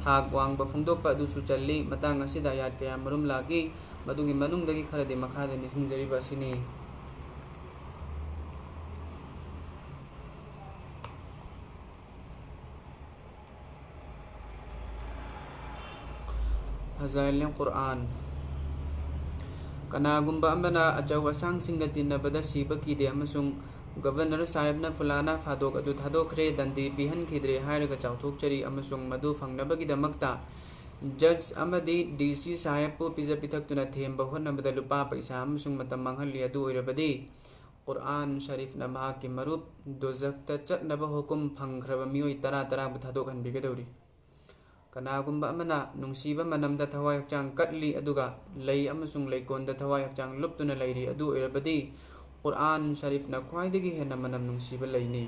ꯊꯥꯛ ꯋꯥꯡꯕ ꯐꯣꯡꯗꯣꯛꯄ ꯑꯗꯨꯁꯨ ꯆꯜꯂꯤ꯫ ꯃꯇꯥꯡ ꯑꯁꯤꯗ ꯑꯥꯌꯥꯠ ꯀꯌꯥ ꯃꯔꯨꯝ ꯂꯥꯛꯏ꯫ ꯃꯗꯨꯒꯤ ꯃꯅꯨꯡꯗꯒꯤ ꯈꯔꯗꯤ ꯃꯈꯥꯗ ꯅꯤꯡꯁꯤꯡꯖꯔꯤꯕ ꯑꯁꯤꯅꯤ꯫ ꯐꯖꯥꯏꯜ ꯀꯨꯔꯑꯥꯟ꯫ ꯀꯅꯥꯒꯨꯝꯕ ꯑꯃꯅ ꯑꯆꯧ ꯑꯁꯥꯡꯁꯤꯡꯒ ꯇꯤꯟꯅꯕꯗ ꯁꯤꯕ ꯀꯤꯗꯦ ꯑꯃꯁꯨꯡ ꯒꯕꯔꯅꯔ ꯁꯥꯍꯦꯕꯅ ꯐꯨꯂꯥꯅꯥ ꯐꯥꯗꯣꯛ ꯑꯗꯨ ꯊꯥꯗꯣꯛꯈ꯭ꯔꯦ, ꯗꯟꯗꯤ ꯄꯤꯍꯟꯈꯤꯗ꯭ꯔꯦ ꯍꯥꯏꯔꯒ ꯆꯥꯎꯊꯣꯛꯆꯔꯤ ꯑꯃꯁꯨꯡ ꯃꯗꯨ ꯐꯪꯅꯕꯒꯤꯗꯃꯛꯇ ꯖꯖ ꯑꯃꯗꯤ ꯗꯤ ꯁꯤ ꯁꯥꯍꯦꯕꯄꯨ ꯄꯤꯖ ꯄꯤꯊꯛꯇꯨꯅ ꯊꯦꯝꯕ ꯍꯣꯠꯅꯕꯗ ꯂꯨꯄꯥ, ꯄꯩꯁꯥ ꯑꯃꯁꯨꯡ ꯃꯇꯝ ꯃꯥꯡꯍꯜꯂꯤ꯫ ꯑꯗꯨ ꯑꯣꯏꯔꯕꯗꯤ ꯀꯨꯔꯑꯥꯟ ꯁꯔꯤꯐꯅ ꯃꯍꯥꯛꯀꯤ ꯃꯔꯨꯞ ꯗꯣꯖꯈꯇ ꯆꯠꯅꯕ ꯍꯨꯀꯨꯝ ꯐꯪꯈ꯭ꯔꯕ ꯃꯤꯑꯣꯏ ꯇꯔꯥ ꯇꯔꯥꯕꯨ ꯊꯥꯗꯣꯛꯍꯟꯕꯤꯒꯗꯧꯔꯤ꯫ ꯀꯅꯥꯒꯨꯝꯕ ꯑꯃꯅ ꯅꯨꯡꯁꯤꯕ ꯃꯅꯝꯗ ꯊꯋꯥꯏ ꯍꯛꯆꯥꯡ ꯀꯠꯂꯤ ꯑꯗꯨꯒ ꯂꯩ ꯑꯃꯁꯨꯡ ꯂꯩꯀꯣꯜꯗ ꯊꯋꯥꯏ ꯍꯛꯆꯥꯡ ꯂꯨꯞꯇꯨꯅ ꯂꯩꯔꯤ, ꯑꯗꯨ ꯑꯣꯏꯔꯕꯗꯤ ꯀꯨꯔꯑꯥꯟ ꯁꯔꯤꯐꯅ ꯈ꯭ꯋꯥꯏꯗꯒꯤ ꯍꯦꯟꯅ ꯃꯅꯝ ꯅꯨꯡꯁꯤꯕ ꯂꯩꯅꯤ꯫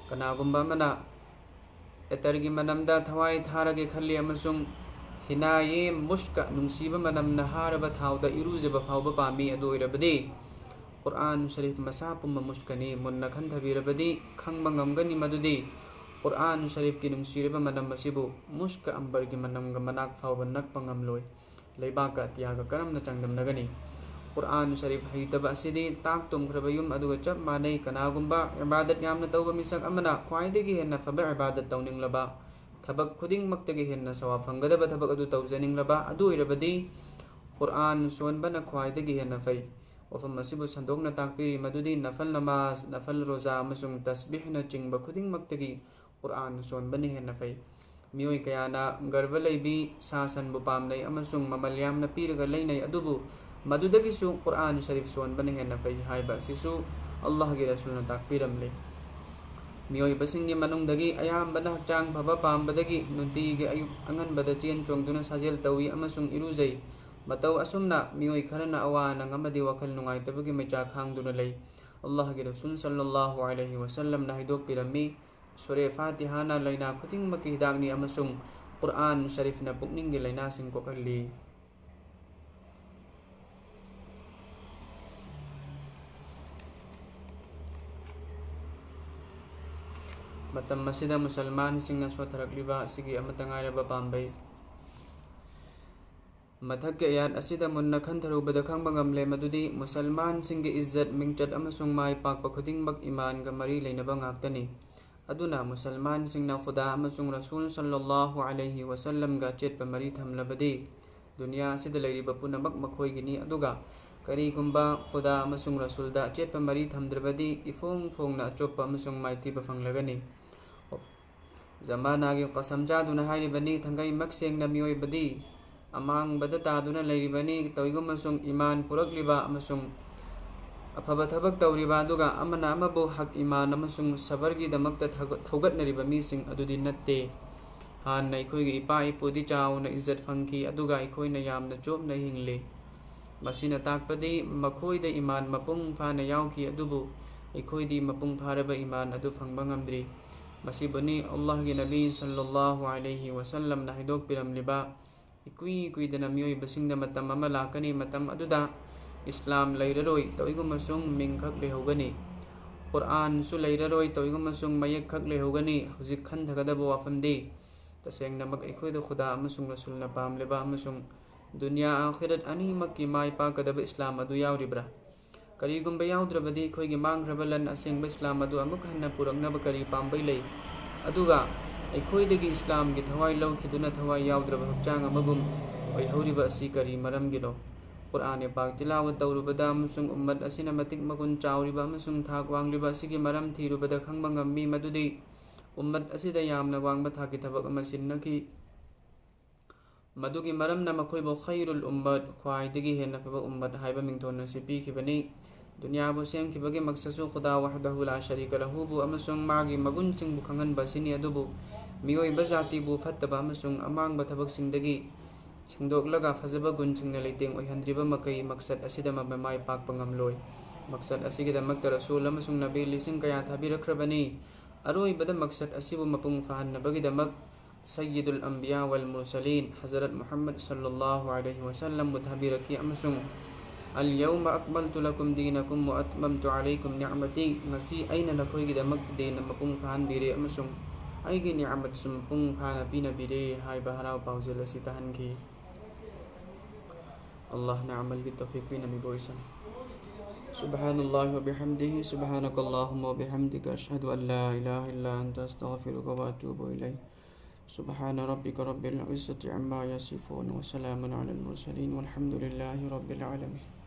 ꯀꯅꯥꯒꯨꯝꯕ ꯑꯃꯅ ꯑꯦꯇꯔꯒꯤ ꯃꯅꯝꯗ ꯊꯋꯥꯏ ꯊꯥꯔꯒꯦ ꯈꯜꯂꯤ ꯑꯃꯁꯨꯡ ꯍꯤꯅꯥꯌꯦ ꯃꯨꯁ꯭ꯛ ꯅꯨꯡꯁꯤꯕ ꯃꯅꯝꯅ ꯍꯥꯔꯕ ꯊꯥꯎꯗ ꯏꯔꯨꯖꯕ ꯐꯥꯎꯕ ꯄꯥꯝꯃꯤ, ꯑꯗꯨ ꯑꯣꯏꯔꯕꯗꯤ ꯀꯨꯔꯑꯥꯟ ꯁꯔꯤꯐ ꯃꯁꯥ ꯄꯨꯝꯕ ꯃꯨꯁ꯭ꯛꯅꯤ꯫ ꯃꯨꯟꯅ ꯈꯟꯊꯕꯤꯔꯕꯗꯤ ꯈꯪꯕ ꯉꯝꯒꯅꯤ ꯃꯗꯨꯗꯤ ꯀꯨꯔꯑꯥꯟ ꯁꯔꯤꯐꯀꯤ ꯅꯨꯡꯁꯤꯔꯕ ꯃꯅꯝ ꯑꯁꯤꯕꯨ ꯃꯨꯁ꯭ꯛ ꯑꯝꯕꯔꯒꯤ ꯃꯅꯝꯒ ꯃꯅꯥꯛ ꯐꯥꯎꯕ ꯅꯛꯄ ꯉꯝꯂꯣꯏ꯫ ꯂꯩꯕꯥꯛꯀ ꯑꯇꯤꯌꯥꯒ ꯀꯔꯝꯅ ꯆꯥꯡꯗꯝꯅꯒꯅꯤ? ꯀꯨꯔꯥꯟ ꯁꯔꯤꯐ ꯍꯩꯇꯕ ꯑꯁꯤꯗꯤ ꯇꯥꯛ ꯇꯨꯝꯈ꯭ꯔꯕ ꯌꯨꯝ ꯑꯗꯨꯒ ꯆꯞ ꯃꯥꯟꯅꯩ꯫ ꯀꯅꯥꯒꯨꯝꯕ ꯏꯕꯥꯗꯠ ꯌꯥꯝꯅ ꯇꯧꯕ ꯃꯤꯁꯛ ꯑꯃꯅ ꯈ꯭ꯋꯥꯏꯗꯒꯤ ꯍꯦꯟꯅ ꯐꯕ ꯏꯕꯥꯗꯠ ꯇꯧꯅꯤꯡꯂꯕ, ꯊꯕꯛ ꯈꯨꯗꯤꯡꯃꯛꯇꯒꯤ ꯍꯦꯟꯅ ꯁꯋꯥꯕ ꯐꯪꯒꯗꯕ ꯊꯕꯛ ꯑꯗꯨ ꯇꯧꯖꯅꯤꯡꯂꯕ, ꯑꯗꯨ ꯑꯣꯏꯔꯕꯗꯤ ꯀꯨꯔꯥꯟ ꯁꯣꯟꯕꯅ ꯈ꯭ꯋꯥꯏꯗꯒꯤ ꯍꯦꯟꯅ ꯐꯩ꯫ ꯋꯥꯐꯝ ꯑꯁꯤꯕꯨ ꯁꯟꯗꯣꯛꯅ ꯇꯥꯛꯄꯤꯔꯤ ꯃꯗꯨꯗꯤ ꯅꯐꯜ ꯅꯃꯥꯖ, ꯅꯐꯜ ꯔꯣꯖꯥ ꯑꯃꯁꯨꯡ ꯇꯁꯕꯤꯍꯅꯆꯤꯡꯕ ꯈꯨꯗꯤꯡꯃꯛꯇꯒꯤ ꯀꯨꯔꯥꯟ ꯁꯣꯟꯕꯅ ꯍꯦꯟꯅ ꯐꯩ꯫ ꯃꯤꯑꯣꯏ ꯀꯌꯥꯅ ꯒꯔꯚ ꯂꯩꯕꯤ, ꯁꯥ ꯁꯟꯕꯨ ꯄꯥꯝꯅꯩ ꯑꯃꯁꯨꯡ ꯃꯃꯜ ꯌꯥꯝꯅ ꯄꯤꯔꯒ ꯂꯩꯅꯩ, ꯑꯗꯨꯕꯨ ꯃꯗꯨꯗꯒꯤꯁꯨ ꯀꯨꯔꯥꯟ ꯁꯔꯤꯐ ꯁꯣꯟꯕꯅ ꯍꯦꯟꯅ ꯐꯩ ꯍꯥꯏꯕ ꯑꯁꯤꯁꯨ ꯑꯜꯂꯥꯍꯒꯤ ꯔꯁꯨꯜꯅ ꯇꯥꯛꯄꯤꯔꯝꯂꯦ꯫ ꯃꯤꯑꯣꯏꯕꯁꯤꯡꯒꯤ ꯃꯅꯨꯡꯗꯒꯤ ꯑꯌꯥꯝꯕꯅ ꯍꯛꯆꯥꯡ ꯐꯕ ꯄꯥꯝꯕꯗꯒꯤ ꯅꯨꯡꯇꯤꯒꯤ ꯑꯌꯨꯛ ꯑꯉꯟꯕꯗ ꯆꯦꯟ ꯆꯣꯡꯗꯨꯅ ꯁꯥꯖꯦꯜ ꯇꯧꯏ ꯑꯃꯁꯨꯡ ꯏꯔꯨꯖꯩ꯫ ꯃꯇꯧ ꯑꯁꯨꯝꯅ ꯃꯤꯑꯣꯏ ꯈꯔꯅ ꯑꯋꯥ ꯑꯅꯪ ꯑꯃꯗꯤ ꯋꯥꯈꯜ ꯅꯨꯡꯉꯥꯏꯇꯕꯒꯤ ꯃꯩꯆꯥꯛ ꯈꯥꯡꯗꯨꯅ ꯂꯩ꯫ ꯑꯜꯂꯥꯍꯒꯤ ꯔꯁꯨꯜ ꯁꯜꯂꯜꯂꯥꯍꯨ ꯑꯂꯩꯍꯤ ꯋꯁꯜꯂꯝꯅ ꯍꯥꯏꯗꯣꯛꯄꯤꯔꯝꯃꯤ, ꯁꯨꯔꯦ ꯐꯥꯇꯤꯍꯥꯅ ꯂꯥꯏꯅꯥ ꯈꯨꯗꯤꯡꯃꯛꯀꯤ ꯍꯤꯗꯥꯛꯅꯤ ꯑꯃꯁꯨꯡ ꯀꯨꯔꯥꯟ ꯁꯔꯤꯐꯅ ꯄꯨꯛꯅꯤꯡꯒꯤ ꯂꯥꯏꯅꯥꯁꯤꯡ ꯀꯣꯛꯍꯜꯂꯤ꯫ ꯃꯇꯝ ꯑꯁꯤꯗ ꯃꯨꯁꯜꯃꯥꯟꯁꯤꯡꯅ ꯁꯣꯠꯊꯔꯛꯂꯤꯕ ꯑꯁꯤꯒꯤ ꯑꯃꯠꯇ ꯉꯥꯏꯔꯕ ꯄꯥꯝꯕꯩ꯫ ꯃꯊꯛꯀꯤ ꯑꯌꯥꯠ ꯑꯁꯤꯗ ꯃꯨꯟꯅ ꯈꯟꯊꯔꯨꯕꯗ ꯈꯪꯕ ꯉꯝꯂꯦ ꯃꯗꯨꯗꯤ ꯃꯨꯁꯜꯃꯥꯟꯁꯤꯡꯒꯤ ꯏꯖꯠ, ꯃꯤꯡꯆꯠ ꯑꯃꯁꯨꯡ ꯃꯥꯏ ꯄꯥꯛꯄ ꯈꯨꯗꯤꯡꯃꯛ ꯏꯃꯥꯟꯒ ꯃꯔꯤ ꯂꯩꯅꯕ ꯉꯥꯛꯇꯅꯤ꯫ ꯑꯗꯨꯅ ꯃꯨꯁꯜꯃꯥꯟꯁꯤꯡꯅ ꯈꯨꯗꯥ ꯑꯃꯁꯨꯡ ꯔꯁꯨꯜ ꯁꯜꯂꯜꯂꯥꯍꯨ ꯑꯂꯩꯍꯤ ꯋꯁꯜꯂꯝꯒ ꯑꯆꯦꯠꯄ ꯃꯔꯤ ꯊꯝꯂꯕꯗꯤ ꯗꯨꯅꯤꯌꯥ ꯑꯁꯤꯗ ꯂꯩꯔꯤꯕ ꯄꯨꯝꯅꯃꯛ ꯃꯈꯣꯏꯒꯤꯅꯤ, ꯑꯗꯨꯒ ꯀꯔꯤꯒꯨꯝꯕ ꯈꯨꯗꯥ ꯑꯃꯁꯨꯡ ꯔꯁꯨꯜꯗ ꯑꯆꯦꯠꯄ ꯃꯔꯤ ꯊꯝꯗ꯭ꯔꯕꯗꯤ ꯏꯐꯣꯡ ꯐꯣꯡꯅ ꯑꯆꯣꯞꯄ ꯑꯃꯁꯨꯡ ꯃꯥꯏꯊꯤꯕ ꯐꯪꯂꯒꯅꯤ꯫ ꯖꯃꯥꯅꯥꯒꯤ ꯀꯁꯝ ꯆꯥꯗꯨꯅ ꯍꯥꯏꯔꯤꯕꯅꯤ, ꯊꯥꯡꯒꯩꯃꯛ ꯁꯦꯡꯅ ꯃꯤꯑꯣꯏꯕꯗꯤ ꯑꯃꯥꯡꯕꯗ ꯇꯥꯗꯨꯅ ꯂꯩꯔꯤꯕꯅꯤ꯫ ꯇꯧꯏꯒꯨꯝꯕꯁꯨꯡ ꯏꯃꯥꯟ ꯄꯨꯔꯛꯂꯤꯕ ꯑꯃꯁꯨꯡ ꯑꯐꯕ ꯊꯕꯛ ꯇꯧꯔꯤꯕ, ꯑꯗꯨꯒ ꯑꯃꯅ ꯑꯃꯕꯨ ꯍꯛ ꯏꯃꯥꯟ ꯑꯃꯁꯨꯡ ꯁꯕꯔꯒꯤꯗꯃꯛꯇ ꯊꯧꯒꯠꯅꯔꯤꯕ ꯃꯤꯁꯤꯡ ꯑꯗꯨꯗꯤ ꯅꯠꯇꯦ꯫ ꯍꯥꯟꯅ ꯑꯩꯈꯣꯏꯒꯤ ꯏꯄꯥ ꯏꯄꯨꯗꯤ ꯆꯥꯎꯅ ꯏꯖꯠ ꯐꯪꯈꯤ, ꯑꯗꯨꯒ ꯑꯩꯈꯣꯏꯅ ꯌꯥꯝꯅ ꯆꯣꯞꯅ ꯍꯤꯡꯂꯤ꯫ ꯃꯁꯤꯅ ꯇꯥꯛꯄꯗꯤ ꯃꯈꯣꯏꯗ ꯏꯃꯥꯟ ꯃꯄꯨꯡ ꯐꯥꯅ ꯌꯥꯎꯈꯤ, ꯑꯗꯨꯕꯨ ꯑꯩꯈꯣꯏꯗꯤ ꯃꯄꯨꯡ ꯐꯥꯔꯕ ꯏꯃꯥꯟ ꯑꯗꯨ ꯐꯪꯕ ꯉꯝꯗ꯭ꯔꯤ꯫ ꯃꯁꯤꯕꯨꯅꯤ ꯑꯜꯂꯥꯍꯒꯤ ꯅꯕꯤ ꯁꯜꯂꯜꯂꯥꯍꯨ ꯑꯂꯩꯍꯤ ꯋꯁꯜꯂꯝꯅ ꯍꯥꯏꯗꯣꯛꯄꯤꯔꯝꯂꯤꯕ, ꯏꯀꯨꯏ ꯀꯨꯏꯗꯅ ꯃꯤꯑꯣꯏꯕꯁꯤꯡꯗ ꯃꯇꯝ ꯑꯃ ꯂꯥꯛꯀꯅꯤ, ꯃꯇꯝ ꯑꯗꯨꯗ ꯏꯁꯂꯥꯝ ꯂꯩꯔꯔꯣꯏ, ꯇꯧꯏꯒꯨꯝꯕꯁꯨꯡ ꯃꯤꯡꯈꯛ ꯂꯩꯍꯧꯒꯅꯤ꯫ ꯀꯨꯔꯥꯟꯁꯨ ꯂꯩꯔꯔꯣꯏ, ꯇꯧꯏꯒꯨꯝꯕꯁꯨꯡ ꯃꯌꯦꯛꯈꯛ ꯂꯩꯍꯧꯒꯅꯤ꯫ ꯍꯧꯖꯤꯛ ꯈꯟꯊꯒꯗꯕ ꯋꯥꯐꯝꯗꯤ ꯇꯁꯦꯡꯅꯃꯛ ꯑꯩꯈꯣꯏꯗ ꯈꯨꯗꯥ ꯑꯃꯁꯨꯡ ꯔꯁꯨꯜꯅ ꯄꯥꯝꯂꯤꯕ ꯑꯃꯁꯨꯡ ꯗꯨꯅꯤꯌꯥ ꯑꯥꯈꯤꯔꯠ ꯑꯅꯤꯃꯛꯀꯤ ꯃꯥꯏ ꯄꯥꯛꯀꯗꯕ ꯏꯁꯂꯥꯝ ꯑꯗꯨ ꯌꯥꯎꯔꯤꯕ꯭ꯔꯥ? ꯀꯔꯤꯒꯨꯝꯕ ꯌꯥꯎꯗ꯭ꯔꯕꯗꯤ ꯑꯩꯈꯣꯏꯒꯤ ꯃꯥꯡꯈ꯭ꯔꯕ ꯂꯟ ꯑꯁꯦꯡꯕ ꯏꯁꯂꯥꯝ ꯑꯗꯨ ꯑꯃꯨꯛ ꯍꯟꯅ ꯄꯨꯔꯛꯅꯕ ꯀꯔꯤ ꯄꯥꯝꯕꯩ ꯂꯩ? ꯑꯗꯨꯒ ꯑꯩꯈꯣꯏꯗꯒꯤ ꯏꯁꯂꯥꯝꯒꯤ ꯊꯋꯥꯏ ꯂꯧꯈꯤꯗꯨꯅ ꯊꯋꯥꯏ ꯌꯥꯎꯗ꯭ꯔꯕ ꯍꯛꯆꯥꯡ ꯑꯃꯒꯨꯝ ꯑꯣꯏꯍꯧꯔꯤꯕ ꯑꯁꯤ ꯀꯔꯤ ꯃꯔꯝꯒꯤꯅꯣ? ꯀꯨꯔꯥꯟ ꯄꯥꯛ ꯇꯤꯂꯥꯋꯠ ꯇꯧꯔꯨꯕꯗ ꯑꯃꯁꯨꯡ ꯎꯝꯃꯠ ꯑꯁꯤꯅ ꯃꯇꯤꯛ ꯃꯒꯨꯟ ꯆꯥꯎꯔꯤꯕ ꯑꯃꯁꯨꯡ ꯊꯥꯛ ꯋꯥꯡꯂꯤꯕ ꯑꯁꯤꯒꯤ ꯃꯔꯝ ꯊꯤꯔꯨꯕꯗ ꯈꯪꯕ ꯉꯝꯃꯤ ꯃꯗꯨꯗꯤ ꯎꯝꯃꯠ ꯑꯁꯤꯗ ꯌꯥꯝꯅ ꯋꯥꯡꯕ ꯊꯥꯛꯀꯤ ꯊꯕꯛ ꯑꯃ ꯁꯤꯟꯅꯈꯤ꯫ ꯃꯗꯨꯒꯤ ꯃꯔꯝꯅ ꯃꯈꯣꯏꯕꯨ ꯈꯩꯔꯨꯜ ꯎꯝꯃꯠ, ꯈ꯭ꯋꯥꯏꯗꯒꯤ ꯍꯦꯟꯅ ꯐꯕ ꯎꯝꯃꯠ ꯍꯥꯏꯕ ꯃꯤꯡꯊꯣꯟ ꯑꯁꯤ ꯄꯤꯈꯤꯕꯅꯤ꯫ ꯗꯨꯅꯤꯌꯥꯕꯨ ꯁꯦꯝꯈꯤꯕꯒꯤ ꯃꯛꯁꯠꯁꯨ ꯈꯨꯗꯥ ꯋꯥꯍꯗꯍꯨ ꯂꯥ ꯁꯔꯤꯀ ꯂꯍꯨꯕꯨ ꯑꯃꯁꯨꯡ ꯃꯥꯒꯤ ꯃꯒꯨꯟꯁꯤꯡꯕꯨ ꯈꯪꯍꯟꯕ ꯑꯁꯤꯅꯤ꯫ ꯑꯗꯨꯕꯨ ꯃꯤꯑꯣꯏꯕ ꯖꯥꯇꯤꯕꯨ ꯐꯠꯇꯕ ꯑꯃꯁꯨꯡ ꯑꯃꯥꯡꯕ ꯊꯕꯛꯁꯤꯡꯗꯒꯤ ꯁꯦꯡꯗꯣꯛꯂꯒ ꯐꯖꯕ ꯒꯨꯟꯁꯤꯡꯅ ꯂꯩꯇꯦꯡ ꯑꯣꯏꯍꯟꯗ꯭ꯔꯤꯕ ꯃꯈꯩ ꯃꯛꯁꯠ ꯑꯁꯤꯗ ꯃꯥꯏ ꯄꯥꯛꯄ ꯉꯝꯂꯣꯏ꯫ ꯃꯛꯁꯠ ꯑꯁꯤꯒꯤꯗꯃꯛꯇ ꯔꯁꯨꯜ ꯑꯃꯁꯨꯡ ꯅꯕꯤ ꯂꯤꯁꯤꯡ ꯀꯌꯥ ꯊꯥꯕꯤꯔꯛꯈ꯭ꯔꯕꯅꯤ꯫ ꯑꯔꯣꯏꯕꯗ ꯃꯛꯁꯠ ꯑꯁꯤꯕꯨ ꯃꯄꯨꯡ ꯐꯥꯍꯟꯅꯕꯒꯤꯗꯃꯛ ꯁꯌꯤꯗꯨꯜ ꯑꯝꯕꯤꯌꯥ ꯋꯜ ꯃꯨꯔꯁꯂꯤꯟ ꯍꯖꯔꯠ ꯃꯨꯍꯝꯃꯗ ꯁꯜꯂꯜꯂꯥꯍꯨ ꯑꯂꯩꯍꯤ ꯋꯁꯜꯂꯝꯕꯨ ꯊꯥꯕꯤꯔꯛꯈꯤ ꯑꯃꯁꯨꯡ "ꯑꯜ ꯌꯧꯃ ꯑꯛꯃꯜꯇꯨ ꯂꯀꯨꯝ ꯗꯤꯅꯀꯨꯝ ꯋ ꯑꯠꯃꯝꯇꯨ ꯑꯂꯩꯀꯨꯝ ꯅꯤꯑꯃꯇꯤ", ꯉꯁꯤ ꯑꯩꯅ ꯅꯈꯣꯏꯒꯤꯗꯃꯛꯇ ꯗꯤꯟ ꯃꯄꯨꯡ ꯐꯥꯍꯟꯕꯤꯔꯦ ꯑꯃꯁꯨꯡ ꯑꯩꯒꯤ ꯅꯤꯑꯃꯠꯁꯨ ꯃꯄꯨꯡ ꯐꯥꯅ ꯄꯤꯅꯕꯤꯔꯦ ꯍꯥꯏꯕ ꯍꯔꯥꯎ ꯄꯥꯎꯖꯦꯜ ꯑꯁꯤ ꯇꯥꯍꯟꯈꯤ꯫ ꯑꯜꯂꯥꯍꯅ ꯑꯃꯜꯒꯤ ꯇꯧꯐꯤꯛ ꯄꯤꯅꯕꯤꯕ ꯑꯣꯏꯁꯅꯨ꯫ سبحان الله وبحمده، سبحانك اللهم وبحمدك، أشهد أن لا إله إلا أنت، أستغفرك وأتوب إليك. سبحان ربك رب العزة عما يصفون، وسلام على المرسلين، والحمد لله رب العالمين.